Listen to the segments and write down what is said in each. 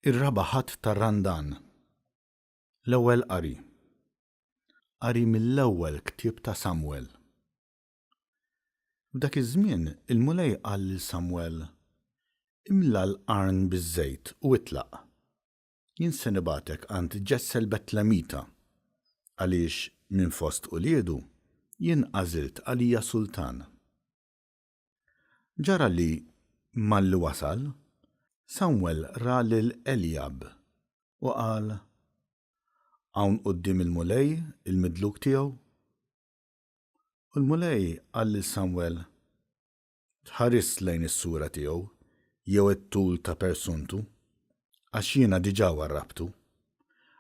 Ir-Raba' Ħadd tar-Randan. L-Ewwel Qari. Qari mill-ewwel ktieb ta' Samwel. F'dak iż-żmien il-Mulej qal lil Samwel, Imla l-qarn biż-żejt u itlaq. Jien se nibgħatek għand Ġesse l-Betlemita, għaliex minn fost uliedu jien għażilt għalija sultan. Ġara li, malli wasal, Samwel ra lil Elijab u qal, Hawn quddiem il-Mulej il-midluk tiegħu? U l-Mulej qal lil Samwel, Tħarisx lejn is-sura tiegħu jew it-tul ta' persuntu, għax jiena diġà warrabtu.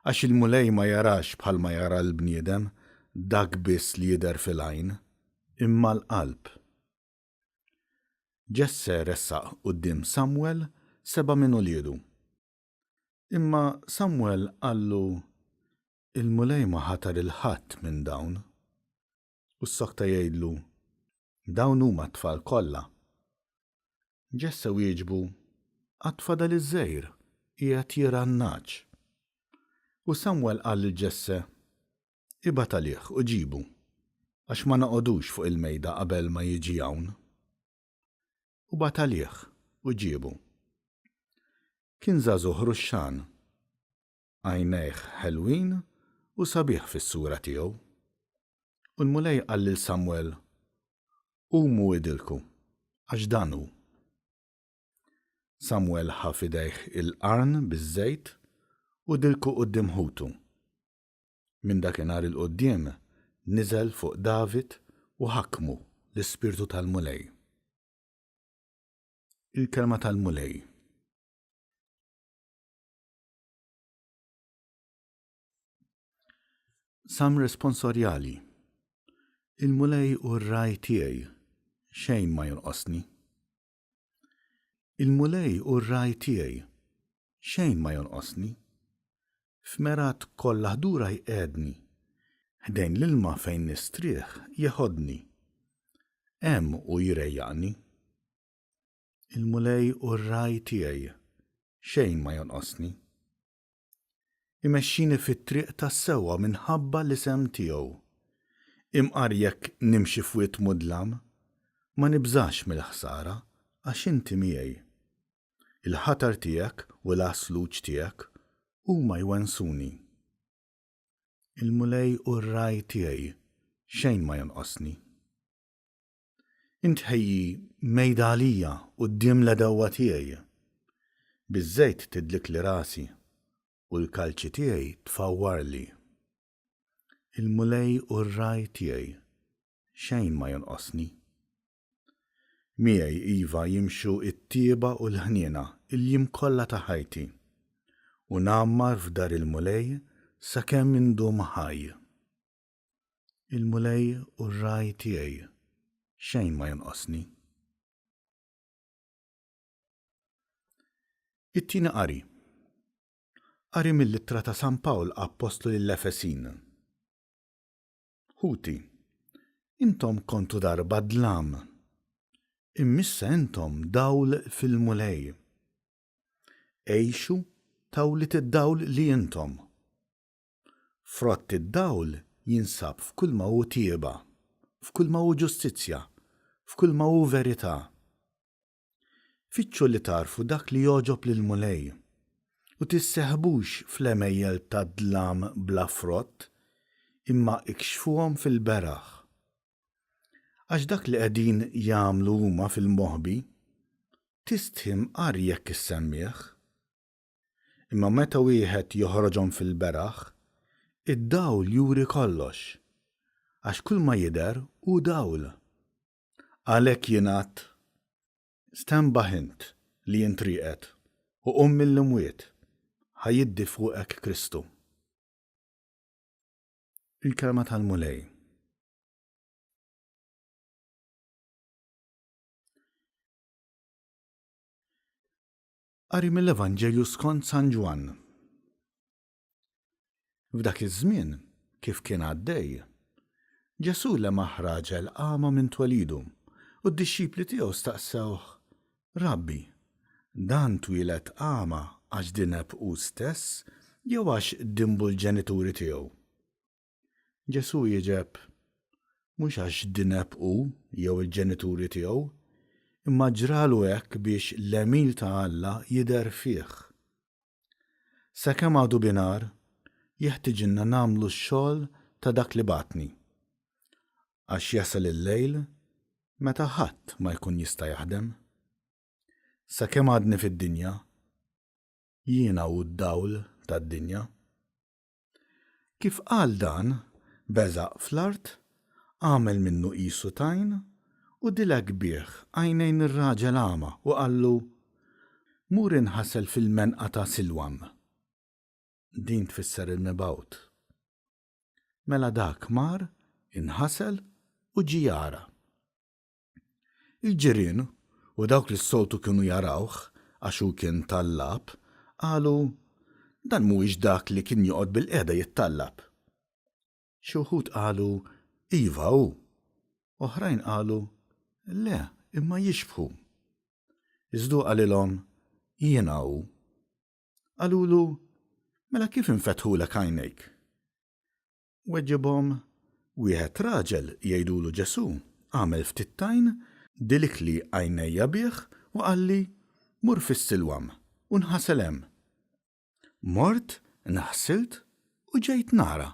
Għax il-Mulej ma jarax bħalma jara l-bniedem dak biss li jidher fil-għajn, imma l-qalb. Ġesse ressaq quddiem Samwel sebgħa minn uliedu. Imma Samwel qallu, Il-Mulej ma ħatar 'il ħadd minn dawn. U ssokta jgħidlu, Dawn huma t-tfal kollha. Ġesse wieġbu, Għad fadal iż-żgħir, qiegħed jirgħa n-nagħaġ. U Samwel qal lil Ġesse, Ibgħat għalih u ġibu, għax ma noqogħdux fuq il-mejda qabel ma jiġi hawn. U bagħat għalih u ġiebu. Kien żagħżugħ ruxxan, għajnejh ħelwin u sabiħ fis-sura tiegħu. U l-Mulej qal lil Samwel, Qumu idilku, għax dan hu. Samwel ħa f'idejh il-qarn biż-żejt u dilku quddiem ħutu. Minn dakinhar 'il quddiem niżel fuq David u ħakmu l-Ispirtu tal-Mulej. Il-Kelma tal-Mulej. Salm responsorjali Il-Mulej hu r-ragħaj tiegħi, xejn ma jonqosni. Il-Mulej hu r-ragħaj tiegħi, xejn ma jonqosni. F'mergħat kollha ħdura jqegħedni, ħdejn l-ilma fejn nistrieħ jeħodni. Hemm hu jrejjaqni. Il-Mulej hu r-ragħaj tiegħi, xejn ma jonqosni. Imexxini fit-triq tas-sewwa minħabba l-isem tiegħu. Imqar jekk nimxi f'wied mudlam, ma nibżax mill-ħsara, għax inti miegħi. Il-ħatar tiegħek u l-għasluġ tiegħek huma jwensuni. Il-Mulej hu r-ragħaj tiegħi, xejn ma jonqosni. Int tħejji mejda għalija quddiem l-għedewwa tiegħi. Biż-żejt tidlikli rasi, u l-kalċi tiegħi tfawwarli. Il-Mulej hu r-ragħaj tiegħi, xejn ma jonqosni. Miegħi, iva, jimxu t-tjieba u l-ħniena l-jiem kollha ta' ħajti, u ngħammar f'dar il-Mulej sakemm indum ħaj. Il-Mulej hu r-ragħaj tiegħi, xejn ma jonqosni. It-tieni qari. Qari mill-ittra ta' San Pawl Appostlu lill-Efesin. Ħuti, intom kontu darba dlam, imma issa intom dawl fil-Mulej. Għixu ta' wlied id-dawl li intom. Frott id-dawl jinsab f'kulma hu tjieba, f'kulma hu ġustizzja, f'kulma hu verità. Fittxu li tagħrfu dak li jogħġob lill-Mulej, u tisseħbux fl-għemejjel tad-dlam bla frott, imma ikxfuhom fil-beraħ. Għax dak li qegħdin jagħmlu huma fil-moħbi, tistħi mqar jekk issemmih. Imma meta wieħed joħroġhom fil-beraħ, id-dawl juri kollox, għax kulma jidher hu dawl. Għalhekk jingħad, Stenbaħ int li int rieqed, u qum mill-imwiet, ħa jiddi fuqek Kristu. Il-Kelma tal-Mulej. Qari mill-Evanġelju skont San Ġwann. F'dak iż-żmien, kif kien għaddej, Ġesù lemaħ raġel agħma minn twelidu, u d-dixxipli tiegħu staqsewh, Rabbi, dan twieled agħma. għax dineb hu stess jew għax dinbu l-ġenituri tiegħu? Ġesù wieġeb, Mhux għax dineb hu jew il-ġenituri tiegħu, imma ġralu hekk biex l-għemil ta' Alla jidher fih. Sakemm għadu binhar, jeħtiġilna nagħmlu x-xogħol ta' dak li bagħatni. Għax jasal il-lejl meta ħadd ma jkun jista' jaħdem. Sakemm għadni fid-dinja, jiena hu d-dawl tad-dinja. Kif qal dan, beżaq fl-art, għamel minnu qisu tajn, u dilek bih għajnejn ir-raġel agħma u qallu, Mur inħasel fil-menqa ta' Silwam. Din tfisser il-Mibgħut. Mela dak mar, inħasel u ġie jara. Il-ġirien u dawk li s-soltu kienu jarawh għax hu kien tallab, qalu, Dan mhuwiex dak li kien joqgħod bilqiegħda jittallab. Xi wħud qalu, Iva hu. Oħrajn qalu, Le, imma jixbħu. Iżda hu qalilhom, Jiena hu. Qalulu, Mela kif infetħulek għajnejk? Weġibhom, Wieħed raġel jgħidulu Ġesù għamel ftit tajn, dilikli għajnejja bih u qalli, 'Mur fis-Silwam u nħasel hemm. Mort, nħsilt u ġejt nara.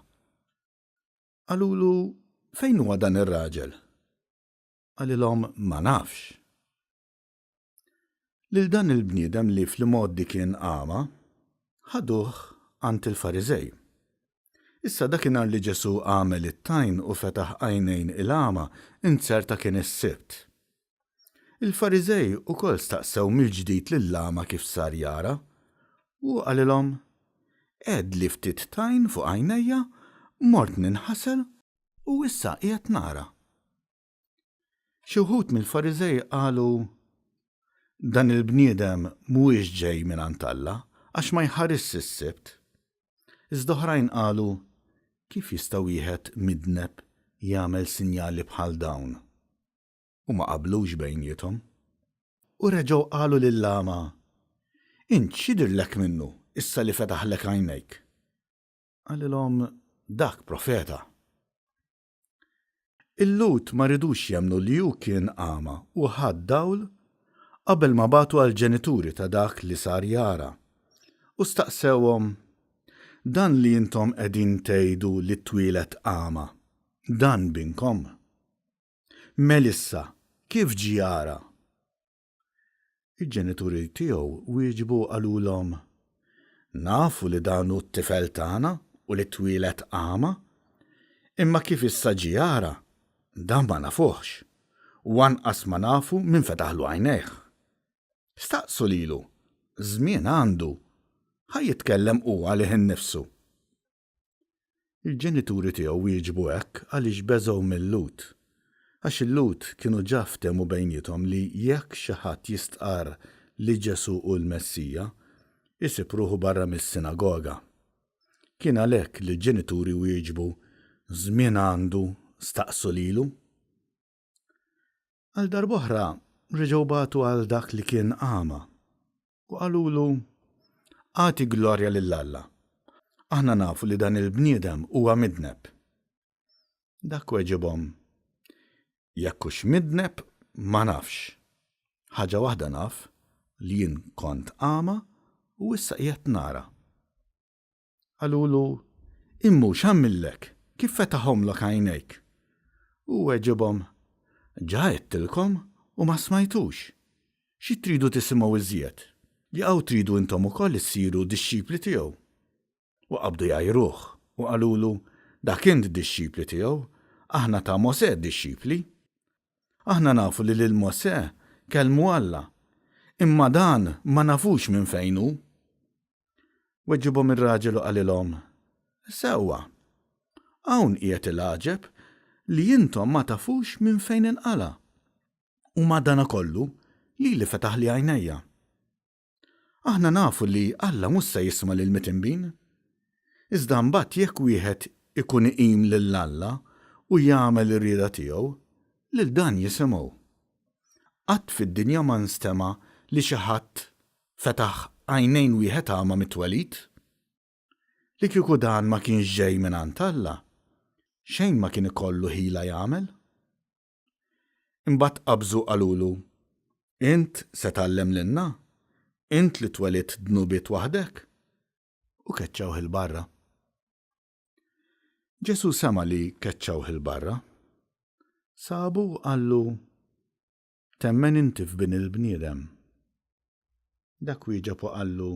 Qalulu, Fejn huwa dan ir-raġel? Qalilhom, Ma nafx. Lil dan il-bniedem li fl-imgħoddi kien agħma, ħaduh għand il-Fariżej. Issa dakinhar li Ġesù għamel it-tajn u fetaħ għajnejn il-agħma, inzerta kien is-Sibt. Il-Fariżej ukoll staqsew mill-ġdid lill-agħma kif sar jara, u hu qalilhom, Għedli ftit tajn fuq għajnejja, mort ninħasel u issa qiegħed nara. Xi wħud mill-Fariżej qalu, Dan il-bniedem mhuwiex ġej mingħand Alla, għax ma jħarisx is-Sibt. Iżda oħrajn qalu, Kif jista' wieħed midneb jagħmel sinjali bħal dawn? U ma qablux bejniethom. U reġgħu qalu lill-agħma, Int x'jidhirlek minnu, issa li fetaħlek għajnejk? Qalilhom, Dak profeta. Il-Lhud ma ridux jemmnu li hu kien agħma u ħa d-dawl qabel ma bagħtu għall-ġenituri ta' dak li sar jara, u staqsewhom, Dan li intom qegħdin tgħidu li twieled agħma, dan binkom? Melissa, kif ġie jara? Il-ġenituri tiegħu wieġbu u qalulhom, Nafu li dan hu t-tifel tagħna u li twieled agħma, imma kif issa ġie jara, dan ma nafuhx, u anqas ma nafu min fetaħlu għajnejh. Staqsu lilu, żmien għandu, ħa jitkellem hu għalih innifsu. Il-ġenituri tiegħu wieġbu hekk għaliex beżgħu mil-Lhud, għax il-Lhud kienu ġa ftehmu bejniethom li jekk xi ħadd jistqarr li Ġesù hu l-Messija, isib ruħu barra mis-sinagoga. Kien għalhekk li l-ġenituri wieġbu, Żmien għandu, staqsu lilu. Għal darb'oħra reġgħu bagħtu għal dak li kien agħma U qalulu, Agħti glorja lil Alla. Aħna nafu li dan il-bniedem huwa midneb. Dak weġibhom, Jekk hux midneb, ma nafx. Ħaġa waħda naf, li jien kont agħma u issa qiegħed nara. Qalulu, Imma hu x'għamillek? Kif fetaħhomlok għajnejk? Hu weġibhom, Ġa għedtilkom u ma smajtux. Xi tridu tisimgħu iżjed? Jaqaw tridu intom ukoll issiru dixxipli tiegħu? U qabdu jgħajruh u qalulu, Dak int dixxipli tiegħu, aħna ta' Mosè dixxipli. Aħna nafu li lil Mosè kellmu Alla, imma dan ma nafux minn fejn hu. Weġibhom ir-raġel u qalilhom, Sewwa, hawn qiegħed il-għaġeb li intom ma tafux minn fejn inqala', u madanakollu lili fetaħli għajnejja. Aħna nafu li Alla mhux se jisma' lill-mitinbin. Iżda mbagħad jekk wieħed ikun iqim lil Alla u jagħmel ir-rieda tiegħu, lil dan jisimgħu. Qatt fid-dinja ma nstema' li xi ħadd fetaħ għajnejn wieħed agħma mit-twelid? Li kieku dan ma kienx ġej mingħand Alla, xejn ma kien ikollu ħila jagħmel. Imbagħad qabżu u qalulu, Int se tgħallem lilna? Int li twelidt dnubiet waħdek? U keċċewh 'il barra. Ġesù sema' li keċċewh 'il barra. Sabu u qallu, Temmen inti f'Bin il-bniedem? Dak wieġeb u qallu,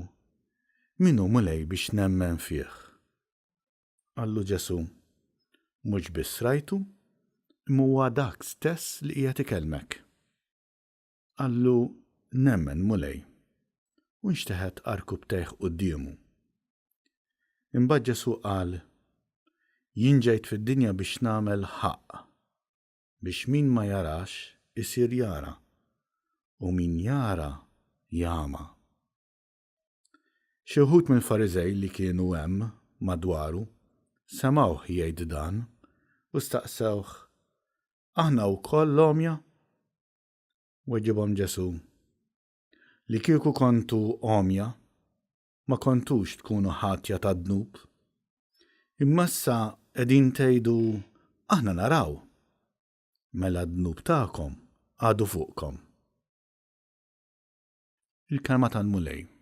Min hu, Mulej, biex nemmen fih? Qallu Ġesù, Mhux biss rajtu, imma huwa dak stess li qiegħed ikellmek. Qallu, Nemmen, Mulej. U nxteħet għarkupptejh quddiemu. Imbagħad Ġesù qal, Jien ġejt fid-dinja biex nagħmel ħaqq, biex min ma jarax isir jara, u min jara jagħma. Xi wħud mill-Fariżej li kienu hemm madwaru semgħuh jgħid dan u staqsewh, Aħna wkoll għomja? Weġibhom Ġesù, Li kieku kontu għomja, ma kontux tkunu ħatja tad-dnub. Imma issa qegħdin tgħidu, 'Aħna naraw'. Mela d-dnub tagħkom għadu fuqkom. Il-Kelma tal-Mulej.